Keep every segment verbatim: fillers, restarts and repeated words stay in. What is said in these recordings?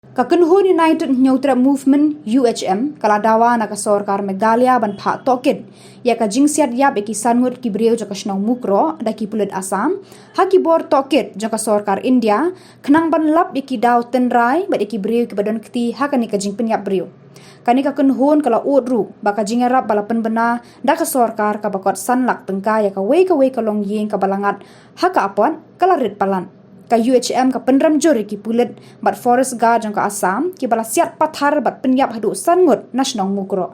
Ka kynhun United Hynñiewtrep Movement, U H M, ka la dawa na ka sorkar Meghalaya ban phah tohkit ïa ka jingsiat ïap ïa ki san ngut ki briew jong ka shnong Mukroh da ki pulit Assam ha ki bor tohkit jong ka sorkar India, khnang ban lap ïa ki daw tynrai bad ïa ki briew kiba don kti ha kane ka jingpynïap briew. Kane ka kynhun ka la ud ruh ba ka jingïarap ba la pynbna da ka sorkar kaba kot san lak tyngka ïa kawei kawei ka longïing kaba la ngat ha ka apot ka la rit palat. Ka U H M ka pynrem jur ïa ki pulit bad forest guard jong ka Assam kiba la siat pathar bad pynïap haduh san ngut na shnong Mukroh.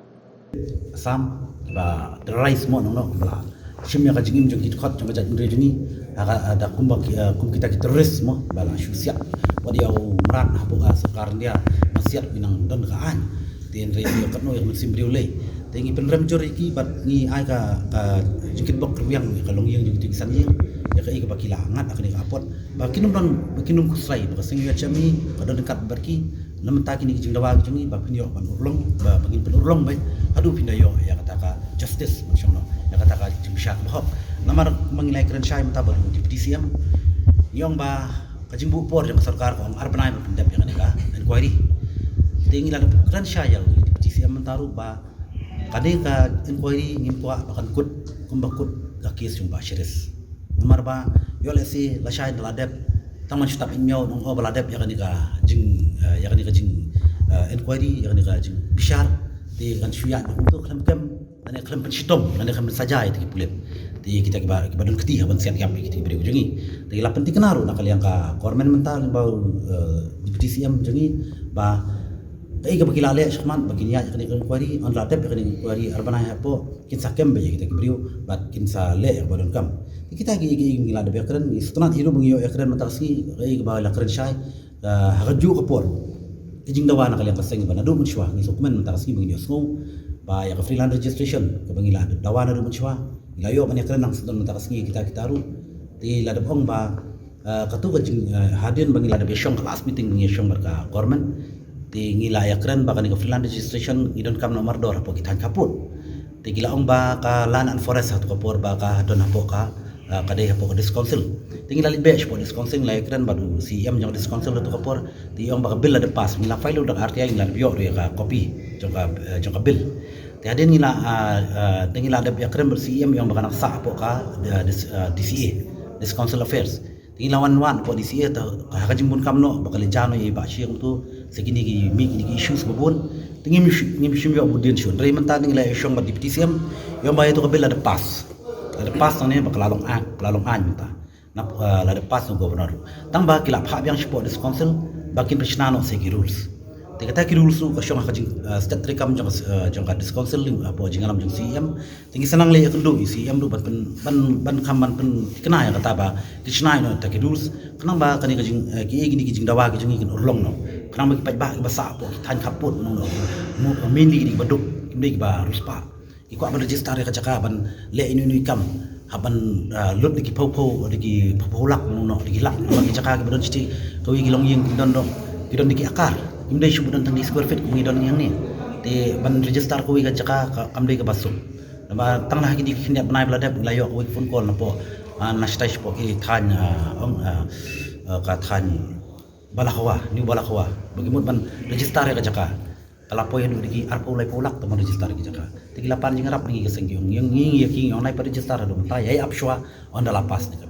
Assam ba terrorize mo nong no ba la shim ïa ka jingim jong ki dkhot jong ka jaitbynriew jong ngi ha ka da kumba ki, eh, kum kita ki terrorist mo ba la shu siat. Wat ïa u mrad hapoh ka sorkar India ma siat ki nang don ka aiñ. Te hynrei ïa katno ïa ka mynsiem briew lei. Te ngi pynrem jur ïa ki bad ngi ai ka, ka jingkitbok kyrwiang ïa ka longïing jong ki san ïing ïa kaei kaba ki la ngat ha kane ka apot ba kin ym don, ba kin ym khuslai ba ka seng U H M ka don ryngkat bad ki. Na mynta kine ki jingdawa ki jong ngi ba phin ïoh ban urlong ba, ba ngin pynurlong beit haduh phin da ïoh ïa kata ka justice, ba shong no ïa kata ka jingbishar kaba hok. Namar ma ngi la ïakren shai mynta bad u Deputy C M, ngi ong ba ka jingbuh por jong ka sorkar ka ong ar bnai ban pyndep ïa kane ka inquiry. Te ngi la dep kren shai ïa u Deputy C M mynta ruh ba kane ka inquiry ngim kwah ba kan kut kumba kut ka case jong Bah Shiris. Namar ba ïoh lehse lashai da la dep tang man shu tap ïa ngi, nong o ba la dep ïa kane ka jing, eh, ïa kane ka jing, eh, inquiry, ïa kane ka jingbishar. Te kan shu ïaid kumto khlem kem lane khlem pynshitom lane khlem pynsaja ïa ki pulit. Te kita kiba, kiba don kti ha ban siat ïap ïa kita ki briew jong ngi. Te la pynthikna ruh na ka liang ka government mynta lyngba u, eh, Deputy C M jong ngi ba kaei kaba ki la leh shakhmat ba kin ïaid ïa kane ka inquiry, yn la dep ïa kane ka inquiry ar bnai hapoh, kin sa kem beit ïa kita ki briew bad kin sa leh ïa kaba donkam. Kita ki, ki, ngi la dep ïakren, ngi sngewtynnat hi ruh ba ngi ïoh ïakren mynta ka sngi, kaei kaba la kren shai, eh, ha kajuh ka por. Ka jingdawa na ka liang ka seng ba naduh mynshuwa ngi sngewkmen mynta ka sngi ba ngi ïohsngew ba ïa ka freelance registration kaba ngi la dep dawa naduh mynshuwa, ngi la ïoh ban ïakren nang sngewtynnat mynta ka sngi kita kita ruh. Te la dep ong ba, eh, katu ka jing, eh, hadien ba ngi la dep ïashong ka last meeting ba ngi ïashong bad ka government. Te ngi la ïakren ba kane ka freelance registration ngi donkam noh mardor hapoh ki thaiñ khappud. Te ki la ong ba ka Land and Forest ha katu ka por ba ka don hapoh ka, eh, ka dei hapoh ka District Council. Te ngi la leit beit shapoh District Council, ngi la ïakren bad u C E M jong ka District Council ha katu ka por. Te i ong ba ka bill la dep pass, ngi la file ruh da ka R T I, ngi la dep ïoh ruh ïa ka copy jong ka, eh, jong ka bill. Te hadien ngi la, ah, ah, te ngi la dep ïakren bad C E M, i ong ba kan nang sah hapoh ka, eh, dis-, eh, D C A, District Council Affairs. Te ngi la wan wad hapoh D C A, te ha ka jingbun kam noh ba ka leit jia noh ïa i Bah Shi kumto, sa kine ki mih, kine ki issues ba bun. Te ngim, ngim shym ïoh bud dien shuh. Hynrei mynta te ngi la ïashong bad Deputy C M, i ong ba ïa tu ka bill la dep pass. La dep pass nangne ba ka la long aiñ, ka la long aiñ mynta. Na, eh, la dep pass na u Governor. Tang ba ki la phah biang shapoh District Council ba kin pynshna noh sa ki rules. Te kata ki rules ruh ka shong ha ka jing, eh, statutory kam jong, eh, jong ka District Council, eh, hapoh jingïalam jong C E M. Te ngi sa nang leit ïakynduh ïa u C E M ruh ban pyn, ban, ban kham ban pynthikna ïa kata ba kin shna ïa kata ki rules. Khnang ba kane ka jing, eh, kiei kine ki jingdawa ki jong ngi kin urlong noh. Khnang ba ki paidbah kiba sah hapoh ki thaiñ khappud nong noh. Mu, mainly kine kiba duk, kim dei kiba riewspah. Ki kwah ban register ïa ka jaka ban leh ino ino i kam. Hap ban, ah, lut da ki phew phew, da ki phew phew lak nong noh, da ki lak, da ki jaka kiba don shisha. Kawei ki longïing ki don, don, ki don da ki acre. Kim dei shu ba don tang da ki square feet kum ngi don hangne. Te ban register kawei ka jaka ka, kam dei kaba suk. Namar tang na ha kine ki khyndiat bnai ba la dep ngi la ïoh kawei ka phone call napoh, ah, na shatai shapoh ki thaiñ, ah, ong, ah, ah, ka thaiñ Balakhawa, New Balakhawa. Ba ki mut ban register ïa ka jaka. Ka la poi haduh da ki arphew laiphew lak tang ban register ïa ka jaka. Te ki la pan jingïarap na ngi ka seng, ki ong ïa ngi, ïa ki ong nai pat register haduh mynta, ïa ap shuwa, ynda la pass ne ka